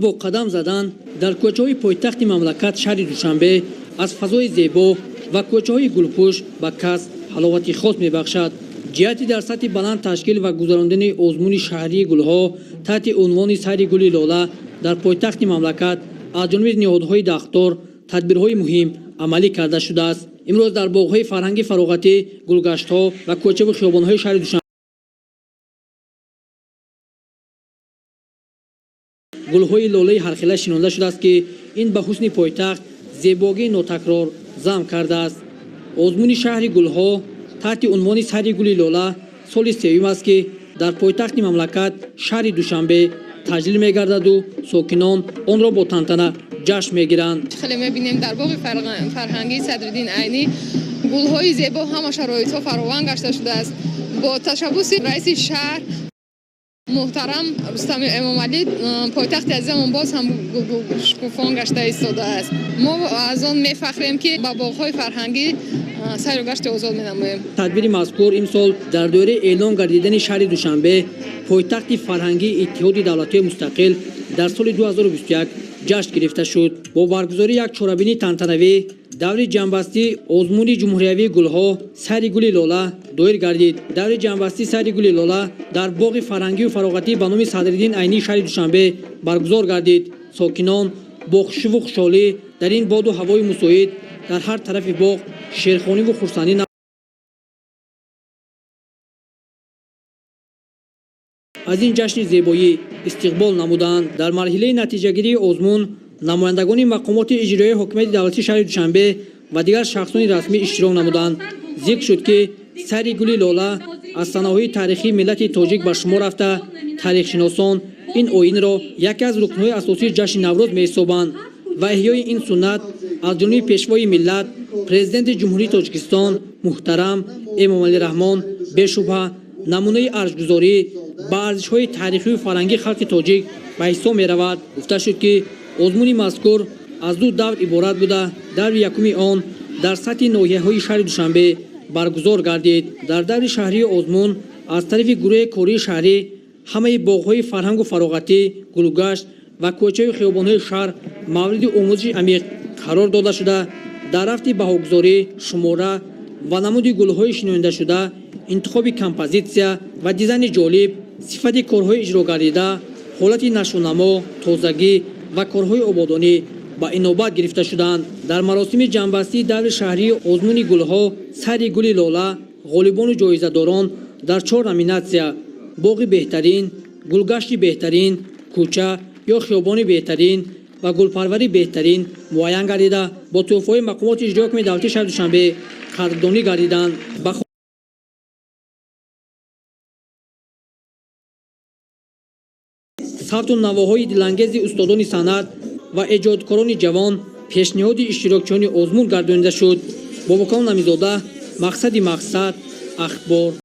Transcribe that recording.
Бо қадам задан дар кӯчаҳои пойтахти мамлакат, шаҳри Душанбе, аз фазои зебо ва кӯчаҳои гулпӯш ба кас ҳаловати хос мебахшад. Ҷиҳати дар сатҳи баланд ташкил ва гузарондани озмуни шаҳрии гулҳо таҳти унвони «Сайри гули лола» дар пойтахти мамлакат аз ҷониби ниҳодҳои дахлдор тадбирҳои муҳим амалӣ карда шудааст. Имрӯз дар боғҳои фарҳанги фароғатӣ, гулгаштҳо ва кӯчаву хиёбонҳои шаҳри Душанбе гулҳои лолаи ҳархела шинонда шудааст, ки ин ба ҳусни пойтахт зебогии нотакрор зам кардааст. Озмуни шаҳри гулҳо таҳти унвони «Сайри гули лола» соли сеюм аст, ки дар пойтахти мамлакат, шаҳри Душанбе, таҷлил мегардаду сокинон онро бо тантана ҷашн мегиранд. Хеле мебинем, дар боғи фарҳангии Садриддин Айнӣ гулҳои зебо, ҳама шароитҳо фаровон гашта шудааст. Бо ташаббуси раиси шаҳр муҳтарам Рустами Эмомалӣ пойтахти азизамон боз ҳам шукуфон гашта истодааст. Мо аз он мефахрем, ки ба боғҳои фарҳангӣ сайру гашти озод менамоем. Тадбири мазкур имсол дар доираи эълон гардидани шаҳри Душанбе пойтахти фарҳангии Иттиҳоди Давлатҳои Мустақил дар соли 2021 ҷашн гирифта шуд. Бо баргузории як чорабинии тантанавӣ даври ҷамъбастии озмуни ҷумҳуриявии гулҳо «Сайри гули лола» доир гардид. Даври ҷамъбастии «Сайри гули лола» дар боғи фарҳангию фароғатӣ ба номи Садриддин Айнии шаҳри Душанбе баргузор гардид. Сокинон бо хушиву хушҳолӣ дар ин боду ҳавои мусоид дар ҳар тарафи боғ шерхониву хурсандӣ аз ин ҷашни зебоӣ истиқбол намуданд. Дар марҳилаи натиҷагирии озмун намояндагони мақомоти иҷроияи ҳокимияти давлатии шаҳри Душанбе ва дигар шахсони расмӣ иштирок намуданд. Зикр шуд, ки сайри гули лола аз санъаҳои таърихии миллати тоҷик ба шумор рафта, таърихшиносон ин оинро яке аз рукнҳои асосии ҷашни Наврӯз меҳисобанд ва эҳёи ин суннат аз ҷониби Пешвои миллат, Президенти Ҷумҳурии Тоҷикистон муҳтарам Эмомалӣ Раҳмон бешубҳа намунаи арҷгузорӣ ба арзишҳои таърихию фарҳангии халқи тоҷик ба ҳисоб меравад. Гуфта шуд, ки озмуни мазкур аз ду давр иборат буда, даври якуми он дар сатҳи ноҳияҳои шаҳри Душанбе баргузор гардид. Дар даври шаҳрии озмун аз тарафи гурӯҳи кории шаҳрӣ ҳамаи боғҳои фарҳангу фароғатӣ, гулгашт ва кӯчаю хиёбонҳои шаҳр мавриди омӯзиши амиқ қарор дода шуда, дар рафти баҳогузорӣ шумора ва намуди гулҳои шинондашуда, интихоби композитсия ва дизайни ҷолиб, сифати корҳои иҷрогардида, ҳолати нашъунамо, тозагӣ ва корҳои ободонӣ ба инобат гирифта шуданд. Дар маросими ҷамъбастии даври шаҳрии озмуни гулҳо «Сайри гули лола» ғолибону ҷоизадорон дар чор номинатсия: боғи беҳтарин, гулгашти беҳтарин, кӯча ё хиёбони беҳтарин ва гулпарвари беҳтарин муайян гардида, бо тӯҳфаҳои мақомоти иҷроияи ҳокимияти давлатии шаҳри Душанбе қадрдонӣ гардиданд. Ба савту навоҳои дилангези устодони санъат ва эҷодкорони ҷавон пешниҳоди иштирокчиёни озмун гардонида шуд. Бобокалон Намизода, Мақсади Мақсад, Ахбор.